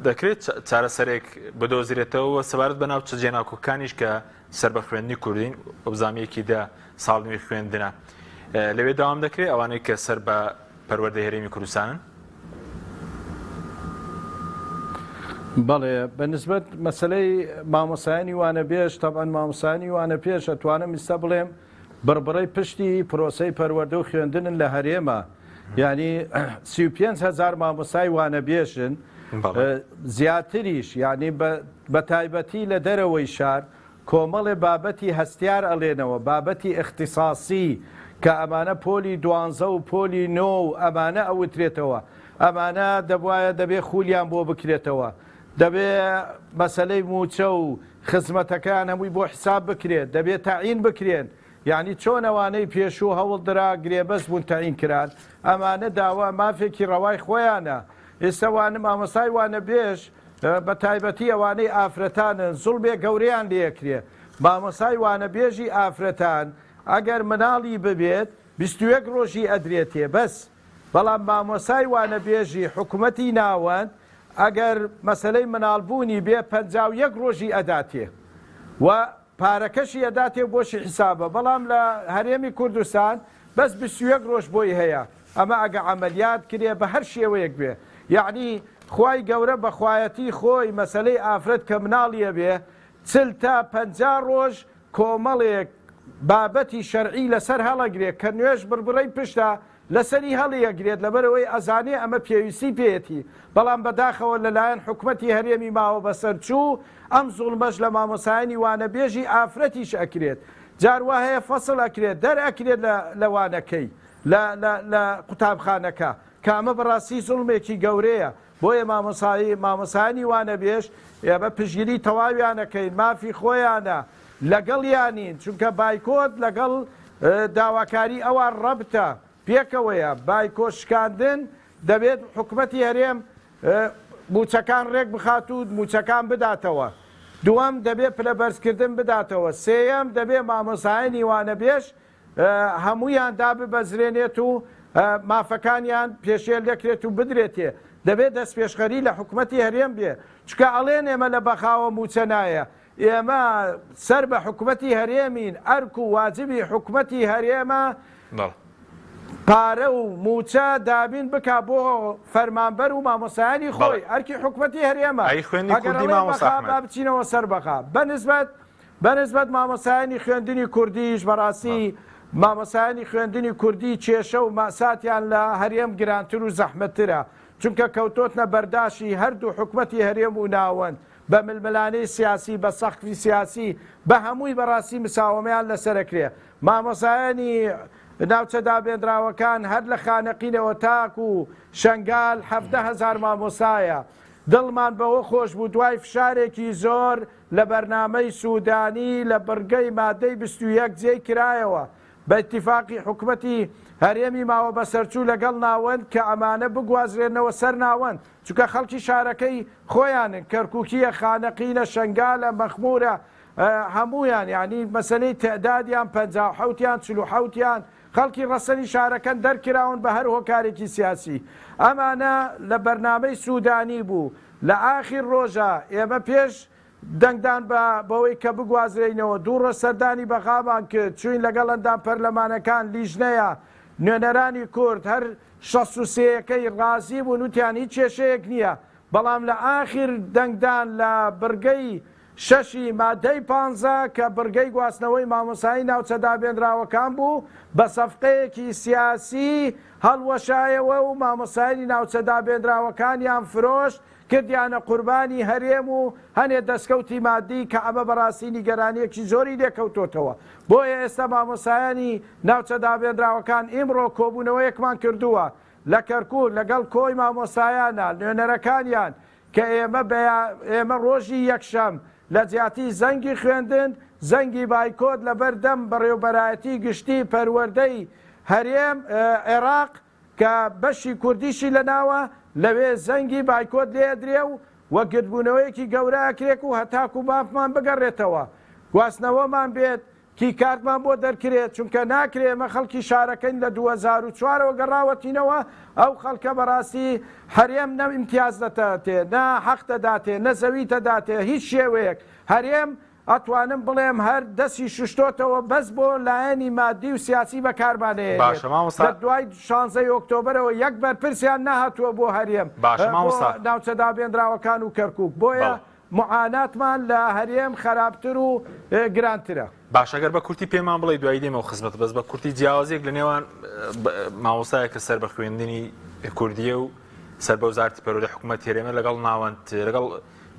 دەکرێت چارەسەرێک بدۆزرێتەوە سەبارەت بە ناوچە جێناکۆکانیش کە سەر بە خوێندنی کوردین وەبزانم یەکی دە ساڵ نوێی خوێندنە لەوێ داوام دەکرێت ئەوانەی کە سەر بە پەروەردەی هەرێمی کوردستانن؟ بەڵێ بە نسبەت مەسەلەی مامۆسایانی وانەبێژ تەبعەن مامۆسایانی وانەپێش ئەتوانم ئیستا بڵێم بڕبڕەی پشتی پرۆسەی پەروەردە و خوێندنن لە هەرێمە یعنی 35 هزار مامۆسای وانەبێژن زیاتریش یعنی بە تایبەتی لە دەرەوەی شار کۆمەڵێ بابەتی هەستیار ئەڵێنەوە، بابەتی ئیختیساسی کە ئەمانە پۆلی دوانزە و پۆلی نۆ و ئەمانە ئەوترێتەوە، ئەمانە دەبوایە دەبێ خولیان بۆ بکرێتەوە، دەبێ مەسەلەی مووچە و خزمەتەکەیان هەمووی بۆ حیساب بکرێت، دەبێ تەعین بکرێن، یانی چۆن ئەوانەی پێشوو هەوڵ درا گرێبەست بوون تەعین کران، ئەمانە داوا مافێکی ڕەوای خۆیانە، ئێستا وانە مامۆستای وانەبێژ بە تایبەتی ئەوانەی ئافرەتانن زوڵمێ گەورەیان لێکرێ مامۆسای وانەبێژی ئافرەتان ئەگەر مناڵی ببێت 21 ڕۆژی ئەدرێتێ بەس بەڵام مامۆسای وانەبێژی حکومەتی ناوەند ئەگەر مەسەلەی مناڵبوونی بێ 51 ڕۆژی ئەداتێ و پارەکەشی ئەداتێ و بۆشی حیسابە بەڵام لە هەرێمی کوردستان بەس 21 ڕۆژ بۆی هەیە ئەمە ئەگە عەمەلیات کرێ بە هەر شێوەیەک بێ یەعنی خوای گەورە بە خوایەتی خۆی مەسەلەی ئافرەت کە مناڵی ئەبێ چل تا 50 ڕۆژ کۆمەڵێک بابەتی شەرعی لەسەر هەڵەگرێ کە نوێژ بڕبڕەی پشتە لەسەری هەڵیەگرێت لەبەرئەوەی ئەزانێ ئەمە پێویستی پێیەتی بەڵام بەداخەوە لەلایەن حکومەتی هەرێمی ماوە بەسەر چوو ئەم زوڵمەش لە مامۆسایانی وانەبێژی ئافرەتیش ئەکرێت. جار وا هەیە فەسڵ ئەکرێت دەر ئەکرێت لە لە وانەکەی لە لە لە قوتابخانەکە کە ئەمە بەڕاستی زوڵمێکی گەورەیە بۆیە مامۆسایی مامۆسایانی وانەبێژ ئێمە پشتگیری تەواویان ئەکەین مافی خۆیانە لەگەڵیانین چونکە بایکۆت لەگەڵ داواکاری ئەوان ڕەبتە پێکەوەیە بایکۆت شکاندن دەبێت حکومەتی هەرێم مووچەکان ڕێک بخات و مووچەکان بداتەوە، دووەم دەبێت پلەبەرزکردن بداتەوە، سێیەم دەبێت مامۆستایانی وانەبێژ هەموویان داببەزرێنێت و مافەکانیان پێشێل نەکرێت و بدرێتێ، دەبێت دەستپێشخەری لە حکومەتی هەرێم بێ، چونکە ئەڵێن ئێمە لە بەغاوە مووچە نایە، ئێمە سەر بە حکومەتی هەرێمین، ئەرک و واجبی حکومەتی هەرێمە پارە و مووچە دابین بکا بۆ فەرمانبەر و مامۆستایانی خۆی، ئەرکی حکومەتی هەرێمە. ئەگەر ئەڵێن بەغا با بچینەوە سەر بەغا. بەنسبەت بەنسبەت مامۆستایانی خوێندنی کوردیش بەڕاستی مامۆستایانی خوێندنی کوردی کێشە و مەئساتیان لە هەرێم گرانتر و زەحمەتترە، چونکە کەوتۆتنە بەرداشی هەردوو حکومەتی هەرێم و ناوەند. بە ململانێی سیاسی، بە سەقفی سیاسی، بە هەمووی بە ڕاستی مساوەمەیان لەسەر ئەکرێ. مامۆستایانی ناوچە دابێندراوەکان هەر لە خانەقینەوە تاکو شەنگال 17 هەزار مامۆستایە. دڵمان بەوە خۆش بوو دوای فشارێکی زۆر لە بەرنامەی سودانی لە بڕگەی مادەی 21 جێی کرایەوە بە ئیتیفاقی حکومەتی هەرێمی ماوە بەسەرچوو لەگەڵ ناوەند کە ئەمانە بگوازرێنەوە سەر ناوەند. چونکە خەڵکی شارەکەی خۆیانن، کەرکوکییە، خانەقینە، شەنگالە، مەخمورە، هەموویان، یانی مەسەلەی تەعدادیان 57 یان 47 یان خەڵکی ڕەسەنی شارەکەن دەرکراون بە هەر هۆکارێکی سیاسی. ئەمانە لە بەرنامەی سودانی بوو. لە ئاخیر ڕۆژا ئێمە پێش دەنگدان بە بەوەی کە بگوازرێینەوە دوو ڕۆژ سەردانی بەغامان کرد، چووین لەگەڵ ئەندام پەرلەمانەکان، لیژنەیە نوێنەرانی کورد هەر 63 ەکەی ڕازی بوون وتیان هیچ کێشەیەک نییە، بەڵام لە ئاخیر دەنگدان لە بڕگەی شەشی مادەی پانزە کە بڕگەی گواستنەوەی مامۆستایی ناوچە دابێنراوەکان بوو بە سەفقەیەکی سیاسی هەڵوەشایەوە و مامۆستایانی ناوچە دابێنراوەکانیان فرۆشت کردیانە قوربانی هەرێم و هەنێ دەسکەوتی مادی کە ئەمە بەڕاستی نیگەرانیەکی زۆری لێکەوتۆتەوە بۆیە ئێستا مامۆستایانی ناوچە دابێنراوەکان ئیمڕۆ کۆبوونەوەیەکمان کردووە لە کەرکوک لەگەڵ کۆی مامۆستایانە نوێنەرەکانیان کە ئێمە ئێمە ڕۆژی یەکشەم لە جیاتی زەنگی خوێندن زەنگی بایکۆت لەبەر دەم بەڕێوبەرایەتی گشتی پەروەردەی هەرێم عێراق کە بەشی کوردیشی لەناوە، لەوێ زەنگی بایکۆت لێ ئەدرێ و و گردبوونەوەیەکی گەورە ئەکرێک و هەتاکوو مافمان بگەڕێتەوە، گواستنەوەمان بێت، key card مان بۆ دەرکرێت، چونکە ناکرێ ئێمە خەڵکی شارەکەین لە 2004 ەوە گەڕاوەتینەوە، ئەو خەڵکە بەڕاستی هەرێم نە ئیمتیاز دەتاتێ، نە حەق دەداتێ، نە زەوی دەداتێ، هیچ شێوەیەک هەرێم ئەتوانم بڵێم هەر دەسی شوشتۆتەوە بەس بۆ لایەنی مادی و سیاسی بەکارمان ئەیەنێت باشە مامۆستا. لە دوای شانزەی ئۆکتۆبەرەوە یەک بەرپرسیان نەهاتووە بۆ هەرێم باشە بۆ مامۆستا. ناوچە دابێنراوەکان و کەرکوک بۆیە بەڵێ. معاناتمان لە هەرێم خەراپتر و گرانترە. باشە گەر بە کورتی پێمان بڵێی دوایی دێمەوە خزمەتت بەس بە کورتی جیاوازیەک لە نێوان مامۆستایەک کە سەر بە خوێندنی کوردیە و سەر بە وزارەتی پەروەردەی حکوومەتی هەرێمە لەگەڵ ناوەند لەگەڵ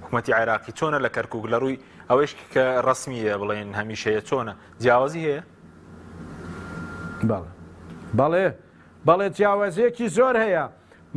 حکومەتی عێراقی چۆنە لە کەرکک لە ڕووی ئەوەیش کە ڕسمیە بڵێن هەمیشەیە چۆنە جیاوازی هەیە؟ بەڵێ بەڵێ بەڵێ جیاوازیەکی زۆر هەیە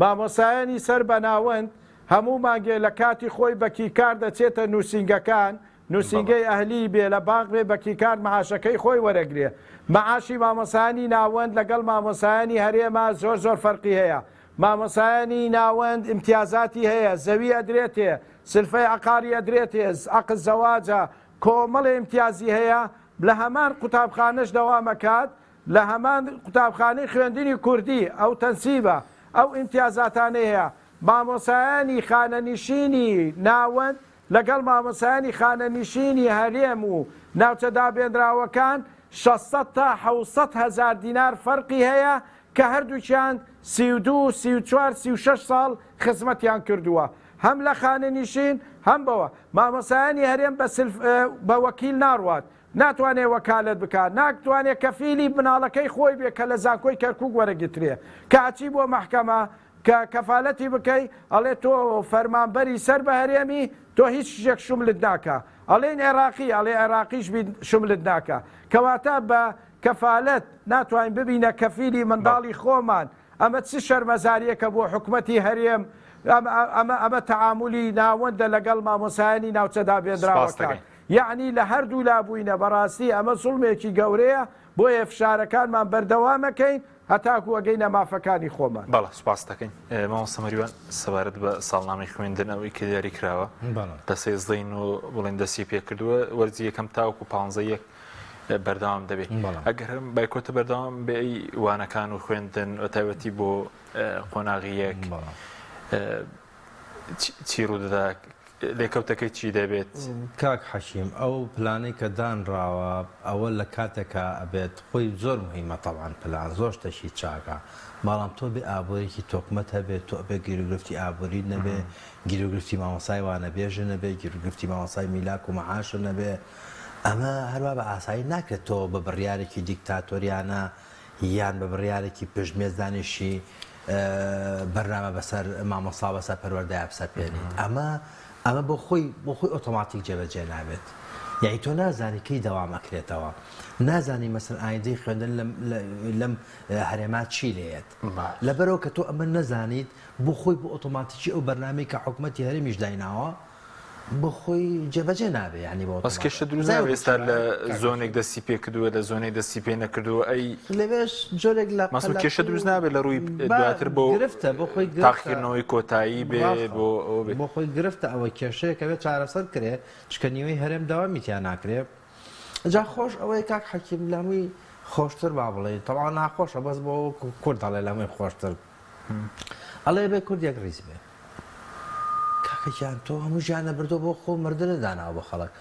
مامۆسایانی سەر بە ناوەند هەموو مانگێ لە کاتی خۆی بە key card دەچێتە نووسینگەکان نووسینگەی ئەهلی بێ لە بانق بێ بە key card معاشەکەی خۆی وەرەگرێ معاشی مامۆسایانی ناوەند لەگەڵ مامۆسایانی هەرێما زۆر زۆر فەرقی هەیە مامۆسایانی ناوەند ئیمتیازاتی هەیە زەوی ئەدرێتێ سلفەی عەقاری ئەدرێتێ عەقد زەواجە کۆمەڵێ ئیمتیازی هەیە لە هەمان قوتابخانەش دەوام ئەکات لە هەمان قوتابخانەی خوێندنی کوردی ئەو تەنسیبە ئەو ئیمتیازاتانەی هەیە مامۆسایانی خانەنیشینی ناوەند لەگەڵ مامۆستایانی خانەنیشینی هەرێم و ناوچە دابێنراوەکان 600 تا 700 هەزار دینار فەرقی هەیە کە هەردووکیان 32، 34، 36 ساڵ خزمەتیان کردووە هەم لە خانەنیشین هەم بەوە مامۆستایانی هەرێم بە سلف بە وەکیل ناڕوات ناتوانێ وەکالەت بکا ناتوانێ کەفیلی مناڵەکەی خۆی بێ کە لە زانکۆی کەرکوک وەرەگیترێ کە ئەچی بۆ مەحکەمە کە کەفالەتی بکەی ئەڵێ تۆ فەرمانبەری سەر بە هەرێمی تۆ هیچ شتێک شوملت ناکا. ئەڵێین عێراقی ئەڵێ عێراقیش بیت شملت ناکا کەواتە بە کەفالەت ناتوانین ببینە کەفیلی منداڵی خۆمان ئەمە چ شەرمەزاریەکە بۆ حکومەتی هەرێم ئەمە ئەمە تەعامولی ناوەندە لەگەڵ مامۆسایانی ناوچە دابێنراوەکان یەعنی لە هەردوولا بووینە بەڕاستی ئەمە زوڵمێکی گەورەیە بۆیە فشارەکانمان بەردەوامەکەین هەتاکو ئەگەینە مافەکانی خۆمان. بەڵێ سوپاست دەکەین مامۆستا مەریوان سەبارەت بە ساڵنامەی خوێندن ئەوەی کە دیاری کراوە لە سێزدەی نۆ بڵێن دەستی پێکردووە وەرزی یەکەم تاوەکو پانزە یەک بەردەوام دەبێت ئەگەر هەم بایکۆتە بەردەوام بێ ئەی وانەکان و خوێندن بە تایبەتی بۆ قۆناغی یەک چی ڕوودەدا لێکەوتەکەی چی دەبێت؟ کاک حەکیم ئەو پلانەی کە دانراوە ئەوە لە کاتێکا ئەبێت خۆی زۆر مهیمە تەبعەن پلان زۆر شتەکی چاکە بەڵام تۆ بێ ئابوریکی تۆکمەت هەبێت تۆ ئەبێ گیروگرفتی ئابوریت نەبێ گیروگرفتی مامۆستای وانەبێژت نەبێ گیروگرفتی مامۆستای میلاک و مەعاشت نەبێ ئەمە هەروا بە ئاسایی ناکرێت تۆ بە بڕیارێکی دیکتاتۆریانە یان بە بڕیارێکی پشت مێز دانیشی بەرنامە بەسەر مامۆستا بەسەر پەروەردەیا بسەپێنیت ئەمە ئەمە بۆ خۆی بۆ خۆی ئۆتۆماتیک جێبەجێ نابێت یعنی تۆ نازانی کەی دەوام ئەکرێتەوە نازانی مەسەن ئایندەی خوێندن لەم لەم هەرێما چی لێیەت لەبەرەوە کە تۆ ئەمە نەزانیت بۆ خۆی بۆ ئۆتۆماتیکی ئەو بەرنامەی کە حکومەتی هەرێمیش دایناوە بۆ خۆی جێبەجێ نابێ یانی بۆ بەس کێشە دروست نابێ ئێستا لە زۆنێک دەستی پێ کردووە لە زۆنێک دەستی پێ نەکردووە ئەی لەوێش جۆرێک لە مەسڵ کێشە دروست نابێت لە ڕووی دواتر بۆ گرفتە بۆ خۆی تاقیکردنەوەی کۆتایی بێ بۆ ئەوە بێ بۆ خۆی گرفتە ئەوە کێشەیەکە بێت چارەسەر کرێ چکە نیوەی هەرێم دەوامی تیا ناکرێ جا خۆش ئەوەیە کاک حەکیم لە هەمووی خۆشتر با بڵێ تەواو ناخۆشە بەس بۆ کورد دەڵێ لە هەمووی خۆشتر ئەڵێ بێ کورد یەک ڕیز بێ کاکە گیان تۆ هەموو ژیانە بردووە بۆ خۆ مردنە داناوە بۆ خەڵک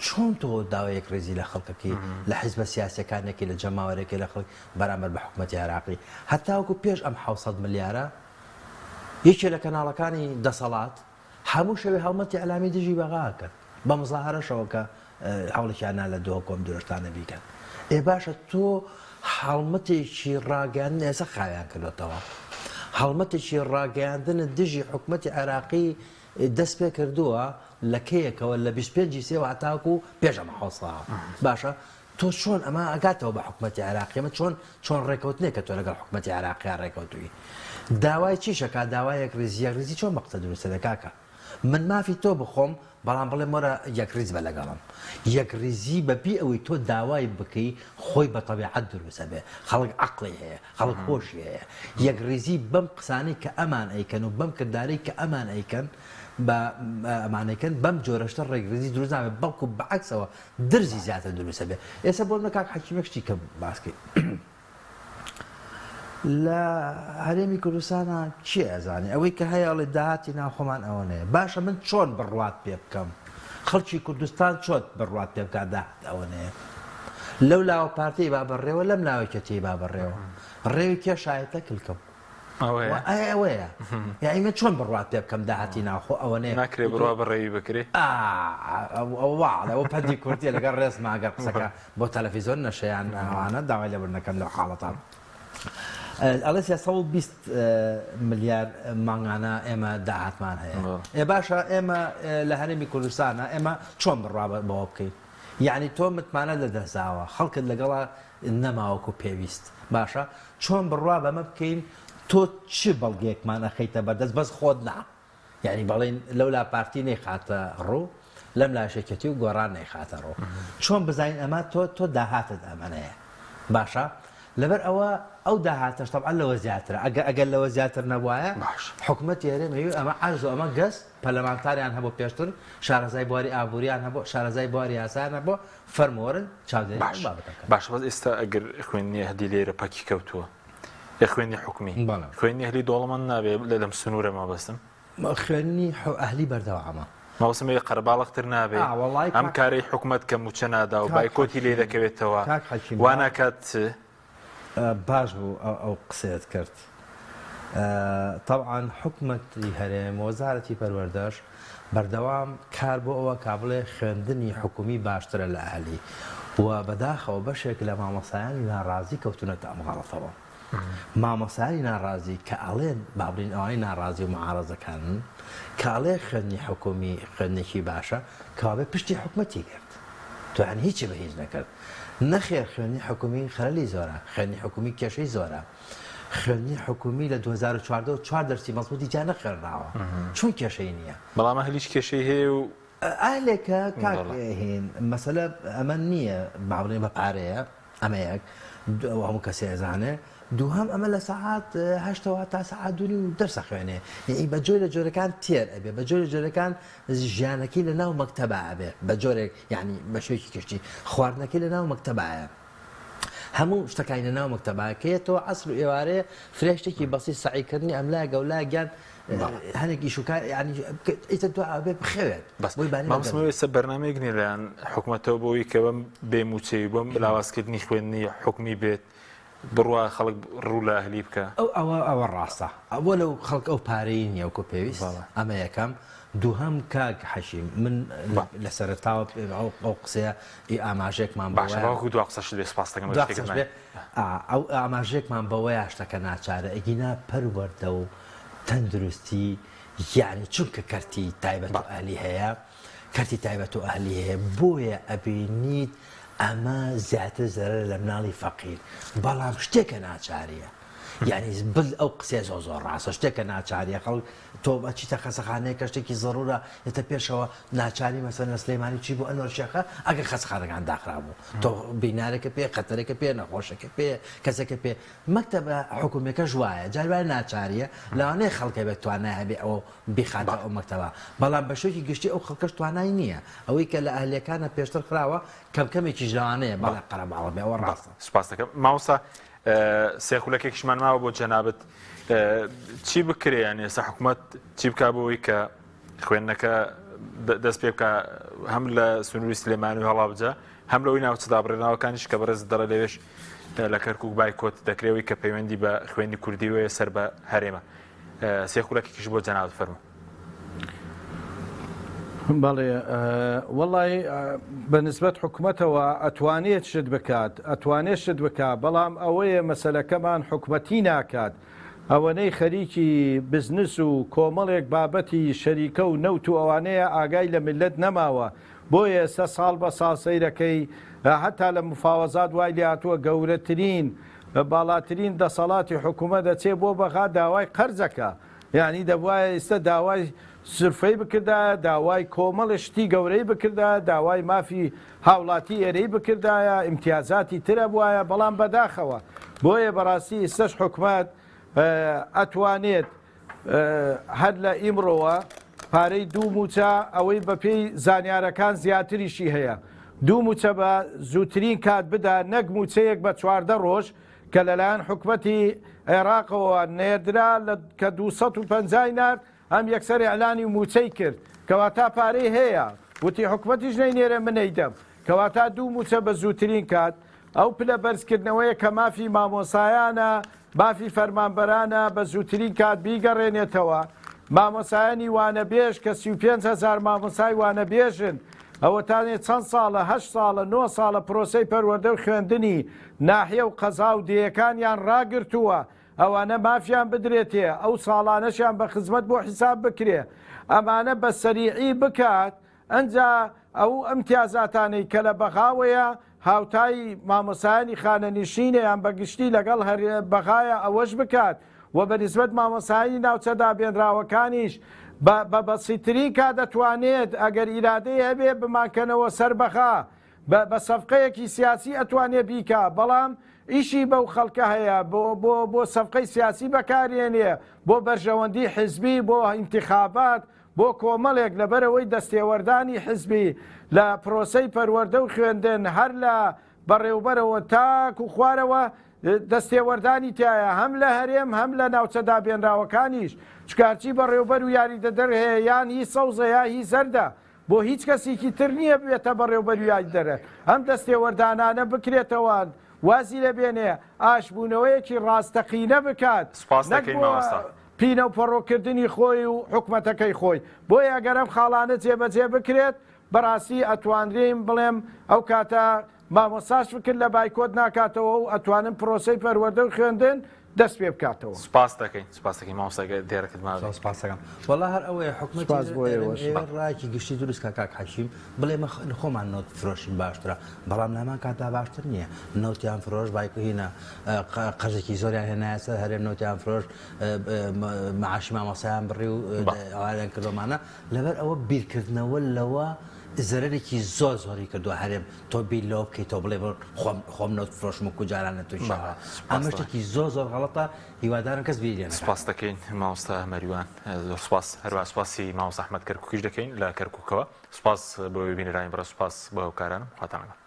چۆن تۆ داوای یەکڕیزی لە خەڵکەکەی لە حیزبە سیاسیەکانێکی لە جەماوەرێکی لە خەڵک بەرامبەر بە حکومەتی عێراقی هەتاوەکو پێش ئەم 600 ملیارە یەکێ لە کەناڵەکانی دەسەڵات هەموو شەوێ هەڵمەتی ئیعلامی دژی بەغا کرد بە مزاهەرەشەوە کە هەوڵێکیان نا لە دهۆک ئەم درۆشتانە بیکەن. ئێ باشە تۆ هەڵمەتێکی ڕاگەیاندن ئێستا خاویان کردۆتەوە هەڵمەتێکی ڕاگەیاندنت دژی حکومەتی عێراقی دەست پێ کردووە لە کەیەکەوە لە 25 سێوە هەتاکو پێش ئەمە حوسا باشە تۆ چۆن ئەمە ئەگاتەوە بە حکومەتی عێراقی ئەمە چۆن چۆن ڕێکەوتنێکە تۆ لەگەڵ حکومەتی عێراقیا ڕێکەوتووی داوای چیشەکە داوای یەکڕیزی یەکڕیزی چۆن بە قسە دروستە دە کاکە من مافی تۆ بخۆم بەڵام بڵێم وەرە یەکڕیز بە لەگەڵم یەکڕیزی بە بی ئەوەی تۆ داوای بکەی خۆی بە تەبیعەت دروستە بێ خەڵک عەقڵی هەیە خەڵک هۆشی هەیە یەکڕیزی بەم قسانەی کە ئەمان ئەیکەن و بەم کردارەی کە ئەمان ئەیکەن بە ئەمانەکەن بەم جۆرەشتە ڕێکڕیزی دروست نابێت بەڵکو بەعکسەوە درزی زیاتر دروست ئەبێ ئێستا بۆ منە کاک حەکیم یەک شتی کە باس کەین لە هەرێمی کوردستانە کێ ئەزانێ ئەوەی کە هەیە ئەڵێ داهاتی ناوخۆمان ئەوەنەیە باشە من چۆن بڕوات پێ بکەم خەڵکی کوردستان چۆت بڕوات پێ بکات داهات ئەوەنەیە لەو لاوە پارتی با بەڕێوە لەم لاوە کێتی با بەڕێوە ڕێوی کێ شایەتە کلکم ئەوەیە ئەی ئەوەیە یاعی من چۆن بڕوات پێ بکەم داهاتی ناوخۆ ئەوەنەیە ناکرێ بڕوا بە ڕێوی بکرێ ئەوە ئەوە پەندی کوردیە لەگەڵ ڕێزما ئەگەر قسەکە بۆ تەلەفیزۆن نەشەیان ئەوانە داوای لێبوردنەکەم لەو حاڵەتە ئەڵێ 320 ملیار مانگانە ئێمە داهاتمان هەیە ئێ باشە ئێمە لە هەرێمی کوردستانە ئێمە چۆن بڕوا بەوە بکەین یعنی تۆ متمانە لە دەستداوە خەڵکت لەگەڵا نەماوەکو پێویست باشە چۆن بڕوا بەمە بکەین تۆ چ بەڵگەیەکمان ئەخەیتە بەردەست بەس خۆت نا یعنی بەڵێن لەولا پارتی نەیخاتە ڕوو لەم لاش یەکێتی و گۆڕان نەیخاتە ڕوو چۆن بزانین ئەمە تۆ تۆ داهاتت ئەمەنەیە باشە لەبەر ئەوە ئەو داهاتەش تەبعەن لەوە زیاترە ئەگە ئەگەر لەوە زیاتر نەبوایە باش حکومەتی هەرێم هەیە ئەمە عەرز و ئەمە گەس پەرلەمانتاریان هەبوو پێشتر شارەزای بواری ئابووریان هەبوو شارەزای بواری یاسایان هەبوو فەرموو وەرن چاودێری ئەم باش بابەتە بکەن. باشە بەس ئێستا ئەگەر خوێندنی ئەهلی لێرە پەکی کەوتووە ئێ خوێندنی حکومی بەڵێ. خوێندنی ئەهلی دەوڵەمەند نابێ لە لەم سنوورە مەبەستم. خوێندنی ئەهلی بەردەوامە. مەبەستم ئەوەیە قەرەباڵغتر نابێ ئا وەڵای ئەم کاک کارەی حکومەت کە مووچە نادا و کاک بایکۆتی لێ حەکیم دەکەوێتەوە کاک حەکیم وا با ناکات باش بوو ئەو قسەیەت کرد. تەبعەن حکومەتی هەرێم وەزارەتی پەروەردەش بەردەوام کار بۆ ئەوە کا بڵێ خوێندنی حکومی باشترە لە ئەهلی و بەداخەوە بەشێک لە مامۆستایانی ناڕازی کەوتونەتە ئەم غەڵەتەوە. مامۆستایانی ناڕازی کە ئەڵێن با بڵێین ئەوانەی ناڕازی و معارەزەکانن کە ئەڵێ خوێندنی حکومی خوێندنێکی باشە کەوابێ پشتی حکومەتی گرت تۆ یانی هیچی بە هیچ نەکرد نەخێر خوێندنی حکومی خەلەلی زۆرە خوێندنی حکومی کێشەی زۆرە خوێندنی حکومی لە 2014 و چوار دەرسی مەزبوطی جا نەخوێنراوە چۆن کێشەی نییە؟ بەڵام ئەهلیش کێشەی هەیە و ئەهلێکە کاک هین مەسەلە ئەمە نییە با بڵێین بە پارەیە ئەمە یەک ئەوە هەموو کەسێ ئەزانێ دووهەم ئەمە لە سەعات هەشتەوە تا سەعات دوو نیو دەرس ئەخوێنێ یەعنی بە جۆرێ لە جۆرەکان تێر ئەبێ بە جۆرێ لە جۆرەکان ژیانەکەی لە ناو مەکتەبا ئەبێ بە جۆرێک یەعنی بە شێوەیەکی گشتی خواردنەکەی لە ناو مەکتەبایە هەموو شتەکانی لە ناو مەکتەبا کەیەتەوە عەسر و ئێوارەیە فرە شتێکی بەسی سەعیکردنی ئەملا گەولا گیان هەنێک ئیش و کار یعنی ئیتر دوا ئەبێ بخەوێت بەس بۆی بانی مامۆستا ئێستا بەرنامەیەک نییە لایەن حکومەتەوە بۆی کە بەم بێ مووچەی بەم لاوازکردنی خوێندنی حکومی بێت بڕوا خەڵک ڕوو لە ئەهلی بکە ئەو ئەوە ئەوە ڕاستە ئەوە لەو خەڵک ئەو پارەی نییە وەکو پێویست ئەمە یەکەم دووهەم کاک حەشیم من لە سەرەتاوە ئەو قسەیە ئی ئاماژەیەکمان باشە بەوەیە باوەکو دوا قسەشت بێ سوپاست دەکەم دوا قسەش بێ ئەو ئاماژەیەکمان بەوەیە شتەکە ناچارە ئەگینا پەروەردە و تەندروستی یانی چونکە کەرتی تایبەت و ئەهلی هەیە کەرتی تایبەت و ئەهلی هەیە بۆیە ئەبینیت ئەمە زیاتر زەرەرە لە مناڵی فەقیر بەڵام شتێکە ناچاریە یعنی بل ئەو قسەیە زۆر زۆر ڕاستە شتێکە ناچاریە خەڵک تۆ ئەچیتە خەسەخانەیە کە شتێکی زەرورە یەتە پێشەوە ناچاری مەسەن لە سلەیمانی چی بۆ ئەنوەر شێخە ئەگەر خەسخانەکان داخرابوو تۆ بینارێکە پێ خەتەرێکە پێ نەخۆشەکە پێ کەسێکە پێ مەکتەبە حکومیەکەش وایە جار وایە ناچاریە لەوانەیە خەڵک هەبێت توانای هەبێ ئەوە بیخاتە ئەو مەکتەبە بەڵام بە شێوەیەکی گشتی ئەو خەڵکەش توانای نییە ئەوەی کە لە ئەهلیەکانە پێشتر خراوە کەم کەمێکیش لەوانەیە بەڵێ قەرەباڵغ بێ ئەوە ڕاستە. سوپاست دەکەم مامۆستا سێ خولەکێکیشمان ماوە بۆ جەنابت چی بکرێ یان ئێستا حکوومەت چی بک بۆ ئەوەی کە خوێندنەکە دەست پێ بکە هەم لە سنووری سلێمانی و هەڵابجە هەم لەوەی ناوچە دابڕێناوەکانیش کە بەڕێز دەڵێ لەوێش لە کەرکک بایکۆت دەکرێەوەی کە پەیوەندی بە خوێندی کوردیوەیە سەر بە هەرێمە سێ خولەکێکیش بۆ جەنابت فەرموو. بەڵێ وەڵی بە نسبەت حکومەتەوە ئەتوانێت شت بکات ئەتوانێت شت بکات بەڵام ئەوەیە مەسەلەکەمان حکومەتی ناکات ئەوەنەی خەریکی بزنس و کۆمەڵێک بابەتی شەریکە و نەوت و ئەوانەیە ئاگای لە میللەت نەماوە بۆیە ئێستا ساڵ بە ساڵ سەیرەکەی هەتا لە مفاوەزات وای لێهاتووە گەورەترین باڵاترین دەسەڵاتی حکومەت دەچێ بۆ بەغا داوای قەرزەکە یانی دەبوایە ئیستا داوای سرفەی بکردایە، داوای کۆمەڵێ شتی گەورەی بکردایە، داوای مافی هاوڵاتی ئێرەی بکردایە، ئیمتیازاتی تر ئەبوایە، بەڵام بەداخەوە. بۆیە بەڕاستی ئیستەش حکومەت ئەتوانێت هەر لە ئیمڕۆوە پارەی دوو موچە ئەوەی بەپێی زانیارەکان زیاتریشی هەیە دوو موچە بە زووترین کات بدا نەک موچەیەک بە 14 ڕۆژ کە لەلایەن حکومەتی عێراقەوە نێردرا لە کە 250 نارد ئەم یەکسەر ئیعلانی مووچەی کرد کەواتا پارەی هەیە وتی حکومەتیش نەینێرێ من ئەیدەم کەواتا دوو مووچە بە زووترین کات ئەو پلە بەرزکردنەوەیە کە مافی مامۆسایانە مافی فەرمانبەرانە بە زووترین کات بیگەڕێنێتەوە مامۆسایانی وانەبێژ کە 35 هەزار مامۆسای وانەبێژن ئەوەتانێ چەند ساڵە هەشت ساڵە نۆ ساڵە پرۆسەی پەروەردە و خوێندنی ناحیە و قەزا و دێیەکانیان ڕاگرتووە ئەوانە مافیان بدرێتێ ئەو ساڵانەشیان بە خزمەت بۆ حیساب بکرێ ئەمانە بە سەریعی بکات ئەنجا ئەو ئەمتیازاتانەی کە لە بەغاوەیە هاوتای مامۆسایانی خانەنشینە یان بە گشتی لەگەڵ هەر بەغایە ئەوەش بکات و بە نسبەت مامۆسایانی ناوچە دابێنراوەکانیش بە بە بەسیترین کات دەتوانێت ئەگەر ئیرادەی هەبێ بمانکەنەوە سەر بەغا بە بە سەفقەیەکی سیاسی ئەتوانێ بیکا بەڵام ئیشی بەو خەڵکە هەیە بۆ بۆ بۆ سەفقەی سیاسی بەکارێنێ بۆ بەرژەوەندی حزبی بۆ ئینتخابات بۆ کۆمەڵێک لەبەرئەوەی دەستێوەردانی حزبی لە پرۆسەی پەروەردە و خوێندن هەر لە بەڕێوبەرەوە تاکو خوارەوە دەستێوەردانی تیایە هەم لە هەرێم هەم لە ناوچە دابێنراوەکانیش چونکە هەرچی بەڕێوبەر و یاریدەدەر هەیە یان هی سەوزە یا هی زەردە بۆ هیچ کەسیکی تر نییە ببێتە بەڕێوبەر و یاریدەدەر ئەم دەستێوەردانانە بکرێتەوە وازی لێ بێنێ ئاشبوونەوەیەکی ڕاستەقینە بکات سوپاس نەک دەکەین بۆ مامۆستا. پینە و پەڕۆ کردنی خۆی و حکومەتەکەی خۆی بۆیە ئەگەر ئەم خاڵانە جێبەجێ بکرێت بەڕاستی ئەتوانریم بڵێم ئەو کاتە. مامۆستاش فکر لە بایکۆت ناکاتەوە و ئەتوانن پرۆسەی پەروەردە و خوێندن دەست پێ بکاتەوە. سوپاست دەکەین سوپاست دەکەین مامۆستا گەر دێڕێکت مابێ. زۆر سوپاست دەکەم. وەڵا هەر ئەوەیە حکومەتی سوپاس بۆ ئێوەش. ئێوە ڕایەکی گشتی دروست کا کاک حەکیم بڵێ مە خۆمان نەوت فرۆشین باشترە بەڵام لە هەمان کاتدا باشتر نییە نەوتیان فرۆش بایکو هینە قەرزێکی زۆریان هێنایە سەر هەرێم نەوتیان فرۆش معاشی مامۆستایان بڕی و ئەوانیان کردۆمانە لەبەر ئەوە بیرکردنەوە لەوە زەرەرێکی زۆر زۆری کردووە هەرێم تۆ بیر لەوە بکەیتەوە بڵێ خۆم خۆم نەوت فرۆشم وەکو جاران لە تورکیاوە ئەمە شتێکی زۆر زۆر غەڵەتە هیوادارم کەس بیری لێ نەکات. سپاس دەکەین مامۆستا مەریوان زۆر سپاس هەروەها سپاسی مامۆستا ئەحمەد کەرکوکیش دەکەین لە کەرکوکەوە سپاس بۆ بینەرانی بەڕێز سپاس بۆ هاوکارانم خواتان لەگەڵ.